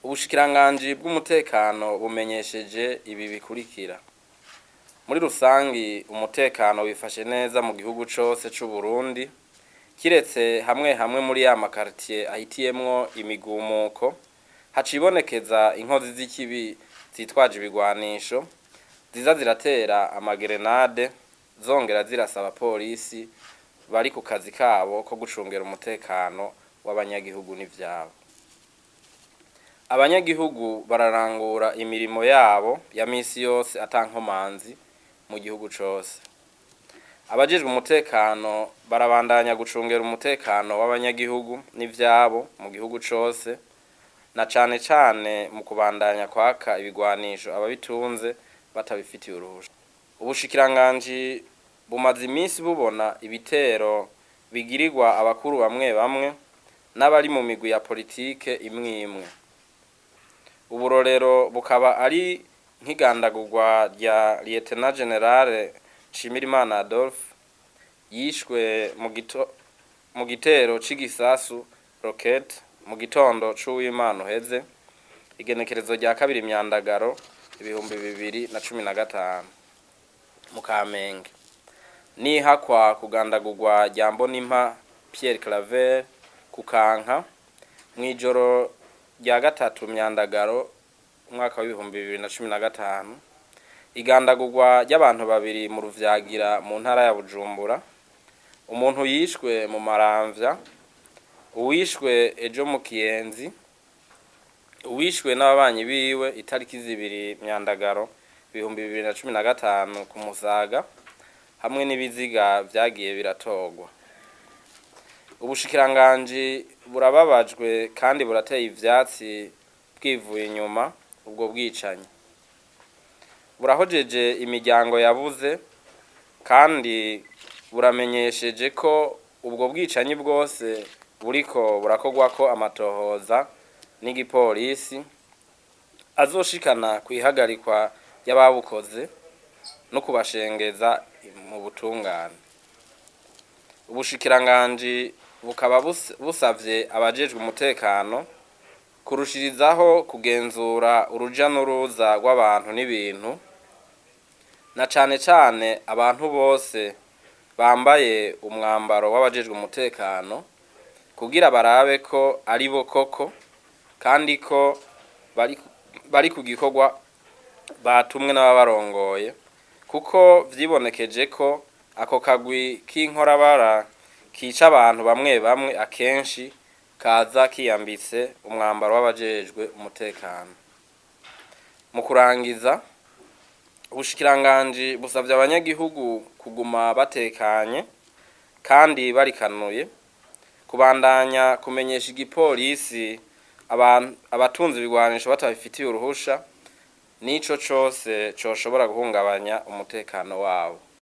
Ubushikiranganji bw'umutekano bumenyesheje ibi bikurikira: muri rusangi umutekano wifashe neza mu gihugu cose c'u Burundi, kiretse hamwe hamwe muri ya makaritiye ahitiyemwo imigumuko, hacibonekeza inkozi z'ikibi zitwaje ibigwanisho, ziza ziratera amagerenade zongera zirasa abapolisi bari ku kazi kabo ko gucungera umutekano w'abanyagihugu n'ivyabo. Abanyagihugu bararangura imirimo yabo ya misi yose ata nkomanzi mu gihugu cose. Abajejwe umutekano barabandanya gucungera umutekano w'abanyagihugu n'ivyabo mu gihugu cose, na cane cane mu kubandanya kwaka ibigwanisho ababitunze batabifitiye uruhusha. Ubushikiranganji bumaze iminsi bubona ibitero bigirirwa abakuru bamwe bamwe n'abari mu migwi ya politike imwe imwe. Uburorero bukaba ari nk'igandagurwa rya Lieutenant General Nshimirimana Adolphe yishwe mu gitero c'igisasu rocket mu gitondo c'uwimana uheze, igenekerezo rya 2 Myandagaro 2015 mu Kamenge. Nihakwa kugandagurwa rya Mbonimpa Pierre Claver kukanka mw'ijoro rya 3 Myandagaro umwaka w'ibihumbi bibiri na cumi na gatanu, igandagurwa ry'abantu babiri mu Ruvyagira mu ntara ya Bujumbura, umuntu yishwe mu Maramvya, uwishwe ejo mu Kiyenzi, uwishwe n'ababanyi biwe itariki 2 Myandagaro 2015 ku Musaga, hamwe n'ibiziga vyagiye biratorwa. Ubushikiranganji burababajwe kandi burateye ivyatsi bwivuye inyuma ubwo bwicanyi. Burahojeje imiryango yabuze kandi buramenyesheje ko ubwo bwicanyi bwose buriko burakorwako amatohoza n'igipolisi azoshikana kw'ihagarikwa ry'ababukoze no kubashengeza mu butungane. Ubushikiranganji bukaba busavye abajejwe umutekano kurushirizaho kugenzura uruja n'uruza rw'abantu n'ibintu, na cane cane abantu bose bambaye umwambaro w'abajejwe umutekano, kugira barabe ko ari bo koko kandi ko bari ku gikorwa batumwe n'ababarongoye, kuko vyibonekeje ko ako kagwi k'inkorabara kica abantu bamwe bamwe akenshi kaza kiyambitse umwambaro w'abajejwe umutekano. Mu kurangiza, ubushikiranganji busavye abanyagihugu kuguma batekanye kandi barikanuye, kubandanya kumenyesha igipolisi abatunze ibigwanisho batabifitiye uruhusha n'ico cose coshobora guhungabanya umutekano wabo.